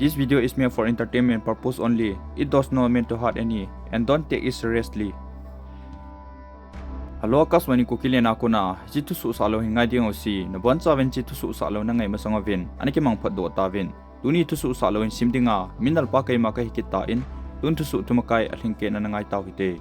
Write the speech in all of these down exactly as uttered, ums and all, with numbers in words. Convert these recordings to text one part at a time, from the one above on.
This video is made for entertainment purpose only. It does not mean to hurt any, and don't take it seriously. Hello, Akashvani Kuki le na kona, hiche thusoh sah lou hin ngai ding u si, nabon chauvin hiche thusoh sah lou nangai masang uvin, ana kimang phat doh tauvin. Tuni thusoh sah lou hin sim dinga, minal pa keima kahi kit tan, tun thusoh thumakai alhingkei na nangai tau hite.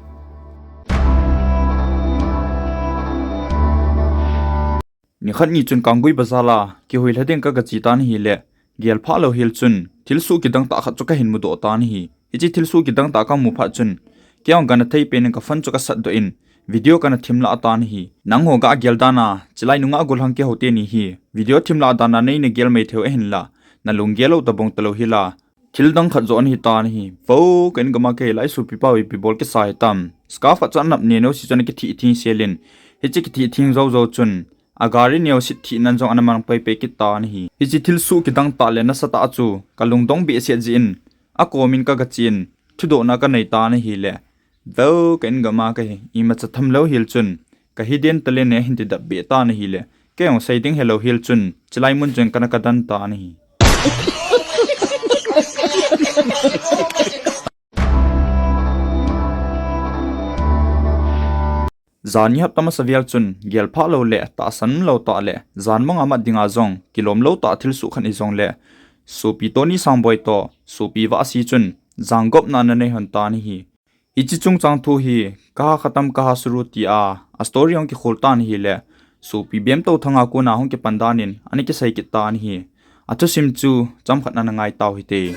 Nikhat ni chun Kanggui Bazar a, kihoi lha ding ka, kachi tan ahile, gel phah lou hel chun, thilsoh kidang tah khat chu kahin mudoh tan ahi. Hiche thilsoh kidang tah kamu phat chun, kei jong kana thei pen in ka phone chu kasat doh in, video kana thim lah tan ahi. Nangho ga gel dan a, chilai nunga gollhang keiho teni hi, video thim lah dan a neina gel mai thei u ahinla, nalung gel lou tabang talou hila, thil dang khat joh ana hi tan ahi. Vo, ka in gam a kahi lai sopipa u ipi bol kisa hitam. Scarf khat chu anap neo neo si chun akithih thing sel in. Hiche kithih thing jou jou chun, agari neo sit thih nan jong ana mang pai pai kit tan ahi. Hiche thilsoh kidang tah le nasatah chu, kalungdong behseh jeh in, akom in ka, kachi in, thudohna kanei tan ahile, vo, ka in gam a kahi, imacha tham lou hel chun, ka hidden talent nei ahin tidap beh tan ahile, kei jong sei ding helou hel chun, chilai mun chun kana kadan tan ahi. Jan ni hapta masa vel chun, gel phah lou le, tahsan lou tah le, jan mong a mat dinga jong, kilom lou tah thilsoh khat hijongle, sopi Tony Sangboi toh, sopi Vahsi chun, jangopna ana nei lhon tan ahi. Hiche chungchang thu hi, kaha khatam kaha shuru tia, a story jong kikhol tan ahile, sopi Bemtouthang a kona hung kipan dan in, ana kisei kit tan ahi. Athusim chu, chomkhat ana ngai tau hite.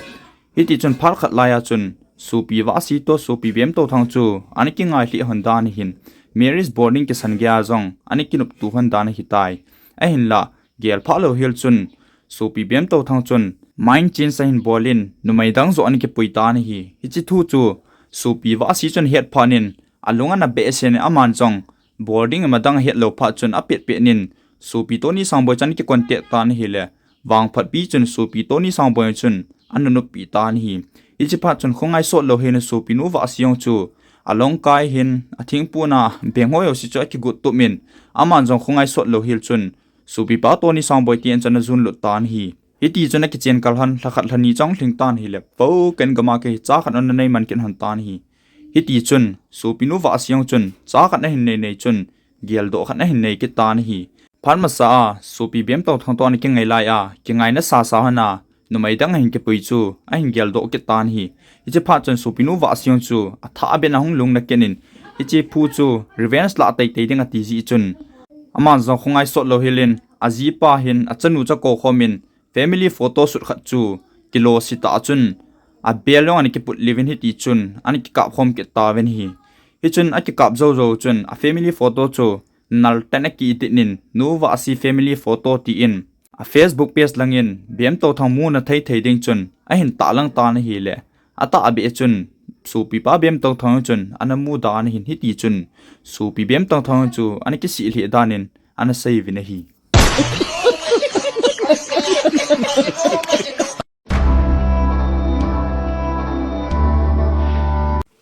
Hiti chun phat khat lai a chun, sopi Vahsi toh sopi Bemtouthang chu, ana kingai lhih lhon dan ahin, marriage bol ding kisan geiya jong, ana kinoptu lhon dan ahitai. Ahinla, gel phah lou hel chun, sopi Bemtouthang chun, mind change ahin bol in, numei dang joh ana kipui tan ahi. Hiche thu chu, sopi Vahsi chun ahet phat in, alung ana behseh in, aman jong, bol ding ima dang ahet lou phat chun apet pet in, sopi Tony Sangboi chun ana kicontact tan ahile, vangphat pi chun sopi Tony Sangboi chun ana noppi tan ahi. Hiche phat chun khongai sot lou hel in sopinu Vahsi jong chu, along kai hin, athingpon a, beng ho jouse chu akigot tup in, aman jong khongai sot lou hel chun, sopipa Tony Sangboi te in chun ana jun lut tan ahi. Hiti chun akichen kal lhon, lha khat lha ni chun alhing tan ahile, vo, ka in gam a kahi, cha khat ana nei man kit lhon tan ahi. Hiti chun, sopinu Vahsi jong chun, cha khat ahin nei nei chun, geldoh khat ahin nei kit tan ahi. Phat masa a, sopi Bemtouthang toh ana kingai lai a, kingaina sasa lhon a, numei dang ahin kipui chu, ahin geldoh kit tan ahi. Hiche phat chun sopinu Vahsi jong chu, athah beh in ahung lungna kit in, hiche phu chu, revenge lah teitei ding ati jeh chun, aman jong khongai sot lou hel in, ajipa hin, achanu chu akou khom in, family photo shoot khat chu, kilosi tah chun, abel jong ana kiput liu in hiti chun, ana kikap khom kit tauvin ahi. Hichun akikap jou jou chun, a family photo chu, nal tah in aki edit in, Nu Vahsi family photo tin, a Facebook page lang in, Bemtouthang mu na thei thei ding chun, ahin tahlang tan ahile, atah beh chun, sopipa Bemtouthang chun, ana mu dan ahin hiti chun, sopi Bemtouthang chu, ana kisih lheh dan in, ana sei uvin ahi.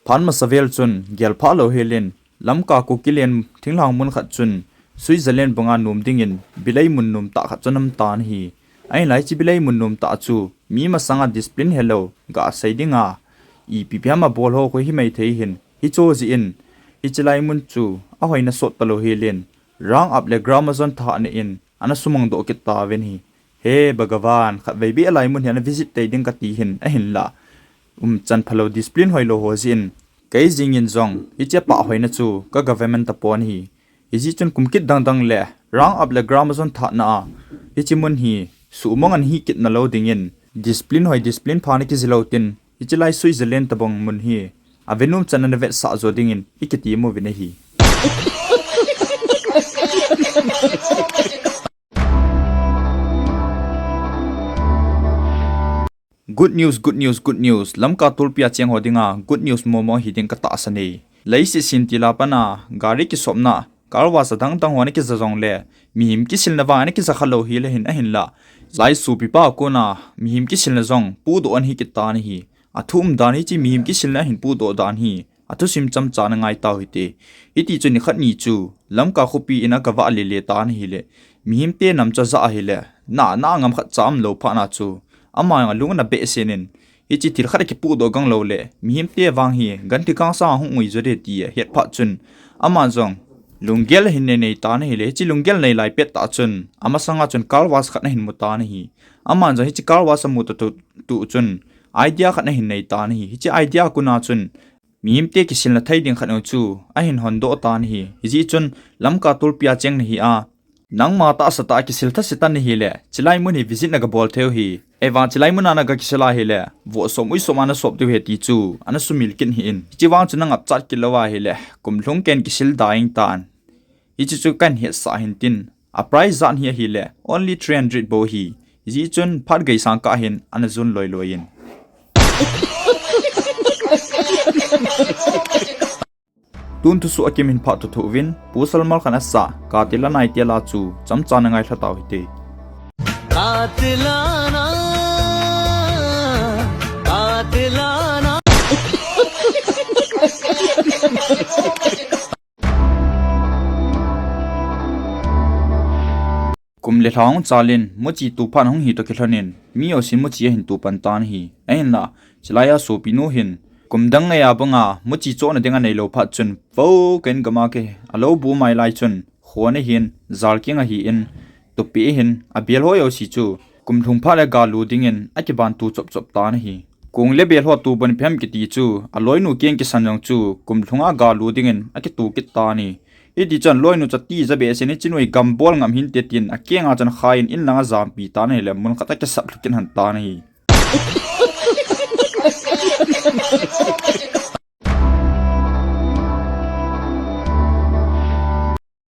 Phat masa vel chun, gel phah lou hel in, Lamka Kuki len thinglhang mun khat chun, Switzerland banga nom dingin, bilei mun nom tah khat chu ana um tan ahi. Ahinla hiche bilei mun nom tah chu, mi masanga discipline helou, gasei dinga, ipi pi ham abol ho khu himai thei ahin, hiche jeh in, hiche lai mun chu, ahoina sot talou hel in, Rang Up le Gramazon thahat in, ana sumang doh kit tauvin ahi. He Bhagavan, khatvei beh alai mun hi ana visit tei ding kati hin ahinla. Umchan phalou discipline hoilou ho jeh in. Kei jeng in jong, hiche pah hoina chu ka government tapon ahi. Hijeh chun kum kit dang dang le, Rang Up le Gramazon thahatna a. Hiche mun hi, sumang ana hi kit nalou dingin. Discipline hoi discipline pha ana kijilou tin, hiche lai Switzerland tabang mun hi. Avenom chan ana vetsah jo dingin, ikiti mo uvin ahi. Good news, good news, good news. Lamka tulpi a cheng ho dinga good news momo hi ding ka tahsan e. Leiset sintila pana gari kisopna, car wash adang dang ho ana kija jongle, mihem kisilna vang ana kija khalou hile hin ahinla. Lai sopipa kona mihem kisilna jong pudoh ana hi kit tan ahi. Athu um dan hiche mihem kisilna ahin pudoh dan hi. Athusim chomcha na ngai tau hite. Hiti chun nikhat ni chu, Lamka khopi in a kavah lele tan ahile. Mihemte nam chu aja ahile. Na, na ngam khat cha umlou phat na chu. Ama jong alung ana behseh in, hiche thil khat akipohdoh gang lou le, mihemte vang hi ganthi kang sanga hung ui jo ding ti ahet phat chun, ama jong lunggel ahin nei nei tan ahile, hiche lunggel nei lai pet tah chun, amasanga chun car wash khat ana hin mu tan ahi. Ama jong hiche car wash amu tah tu, tu chun, idea khat ana hin nei tan ahi. Hiche idea a kona chun, mihemte kisilna thei ding khat chu ahin hondoh tan ahi. Hijeh chun Lamka tulpi a cheng nahi a, nangma tahsa tah a kisil thase tan ahile, chulai mun hi visit naga bol thei u hi. Ahivang chulai mun a naga kisil ahile, vohsop uisop a nasop diu ahi ti chu ana sumil kit hih in. Hiche vang chu nangapchat kit lou ahile, kum lhung ken kisil da ing tan. Hiche chu kahin hetsah hin tin, a price jat hi ahile, only three hundred bou ahi. Hijeh chun phat gei sang kah hin ana jon loi loi in. Tun thusoh akim hin phah thotho uvin, Pu Salmal khan asah, Kaatilana a chu chomcha na ngailha tau hite. Kaatilana, Kaatilana. Kum le lha hung chal in, muchi tu phat hung hi toh kilhon in, mi jousen muchi ahin tu pan tan ahi. Ahinla, chulai a sopinu hin, kum dang ngei a banga, muchi chohna ding anei lou phat chun, vo ken gama ke, alou bu mai lai chun, khon ahin, jalking ahin, tupi ahin, abel ho jouse chu, kum lhung phat le ga lu dingin, akiban tu chop chop tan ahi. Kong le bel ho tu bon phem kiti chu, aloinu keng kisan jong chu, kum lhunga ga lu dingin, akitu kit tan ahi. Hiti chun loinu chu atija behseh in, hiche noi gam bol ngam hinte tin, akenga chun akhai in, in langa ajampi tan ahile, mun khat a akisap lhu kit lhon tan ahi.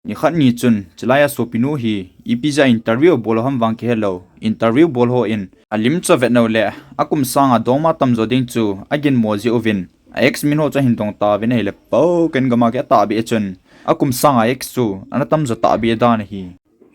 Nikhat ni chun, chulai a sopinu hi, ipi jeh a interview abol u ham vang kihe lou, interview bol ho in, alim chu avet nau le, akum sanga dongma tamjo ding chu, aginmo jeh uvin, a ex min ho chu ahin dong tauvin ahile, vo ken gama ke atahbeh chun, akum sanga ex chu, ana tamjo tahbeh dan ahi.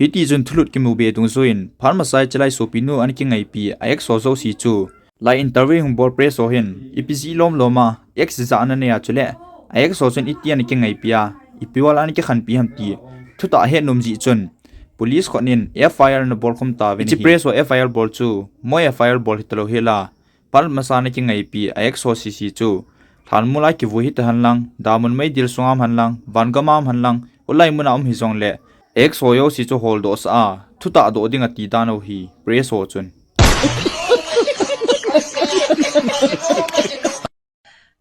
Hiti chun thulut kimu be dungjuiyin, phat masa a chulai sopinu ana kingaipi, a ex ho jouse chu, lai interview hung bol press ho hin, ipi jeh lom lom a, ex jat ana nei a chule, a ex ho chun iti ana kingaipi a, ipi val ana kikhenpi ham ti, thutah ahet nom jeh chun, police khut in F I R ana bol khum tauvin ahi. Hiche press ho F I R bol chu, moi F I R bol hita lou hela, phat masa a ana kingaipi, a ex ho sese chu, lhanmol a kivui hita hen lang, damun meidil sunga um hen lang, vangam a um hen lang, hoilai mun a um hijongle, ex ho jouse chu holdoh sah a, thutah doh ding ati dan u ahi, press ho chun.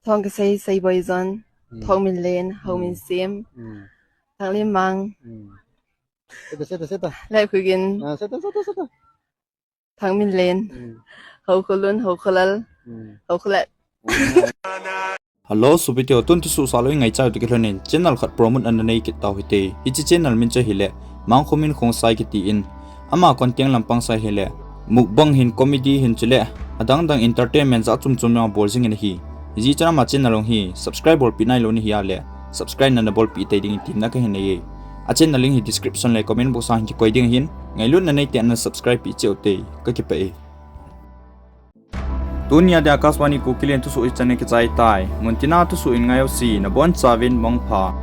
Thong kasei, Seiboi John, hmm. Thongminlen, hmm. Houminsem, hmm. Thanglenmang. Hmm. Seta, seta, seta. Lepkhogin. Ah, seta, seta, seta. Thangminlen. Hmm. Houkholun, Houkholal. Hmm. Houkholat. Hmm. Hello, sopite ho, tun thusoh sah lou i ngaicha u toh kilhon in, channel khat promote ana nei kit tau hite. Hiche channel min chu ahile, Mangkhomin Khongsai kiti in, ama content lampang sah ahile, mukbang hin, comedy hin chule, adang dang entertainment jat chom chom jong abol jing in ahi. Hijeh chun ama channel jong hi, subscribe bolpeh nailou nahi a le, subscribe nana bolpeh tei ding in temna kahin nei e. A channel link hi description le comment box a hin kikoi ding ahin, ngailutna neitah in nana subscribe peh cheh u te, kakipah e. Tunia dia Akashvani Kukilen thusoh hi chan a kichai tai. Muntina thusoh in ngai jouse, nabonchauvin mangpha.